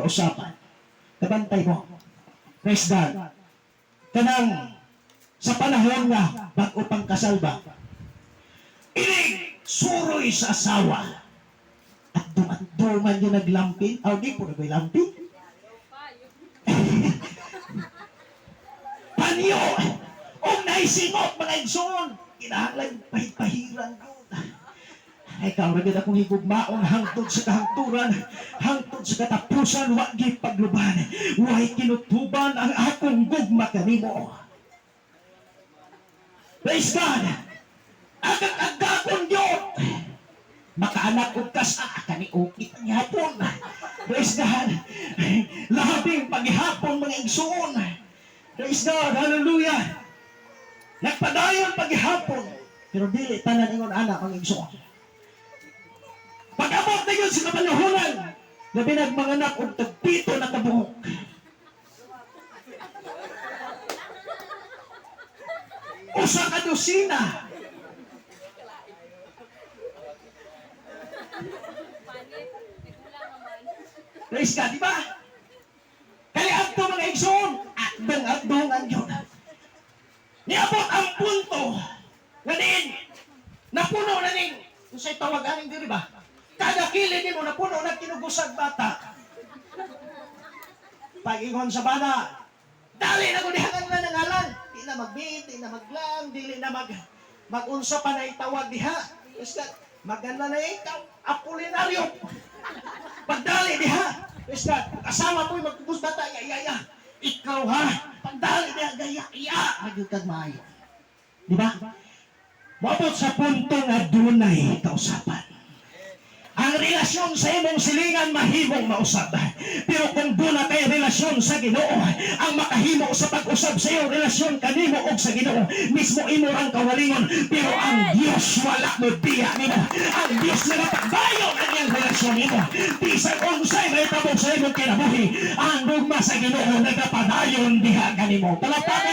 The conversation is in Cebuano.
kausapan. Kabantay mo. Praise God. Kanang sa panahon nga bag-o pang kasal ba, inig suroy sa asawa. At duman yung naglampin. Aw, di po naglampin. Panyo! O naisingot mga igsoon! Kinahanglan pahid-pahiran yun. Ikaw ra gyud akong higugmaon hangtod sa kahangturan, hangtod sa katapusan, wa gyud pagluban. Way kinutuban ang akong gugma kanimo. Praise God! Agag-agakon gyud. Makaanak og kasa kani ukit ang hapon. Praise God! Labing paghihapon, mga igsoon. Praise God! Hallelujah! Nagpadayon paghihapon. Pero dili tanan ingon ana, mga igsoon. Pag-abot na yun sa kapanahonan, labi nagmanganak og tagpito na kabuhok. Usa ka dosina. Panit, nagkulang naman. Praise God, di ba? Kaya adto, mga igsoon, akdang adungan yun. Niabot ang punto nga diin, napuno na ning, unsay tawag aning diri ba? Kada kilid nimo napuno na kinugusag bata. Pag-ingon sa bana, dali na ko dihangan na ng ngalan. Di na magbit, di na maglang, dili na magunsa pa na itawag diha. Praise God. Maganda na ikaw, Apolinario. Pagdali diha. Praise God. Kasama po yung magtubos bata, ya, ya, ya. Ikaw ha, pagdali diha, gaya, ya. Magyud kag maayo. Di ba? Moabot sa punto nga dunay kausapan. Ang relasyon sa imong silingan mahimong mausab. Pero kung duna kay relasyon sa Ginoo, ang makahimo sa pag-usab sa iyong relasyon kanimo og sa Ginoo, mismo imo ang kawalingon, pero ang Dios wala mo biya nimo. Ang Dios nagapagbayon ang iyang relasyon nimo. Bisan unsay mahitabo sa imong kinabuhi, ang gugma sa Ginoo nagapadayon diha kanimo. Palakpakan.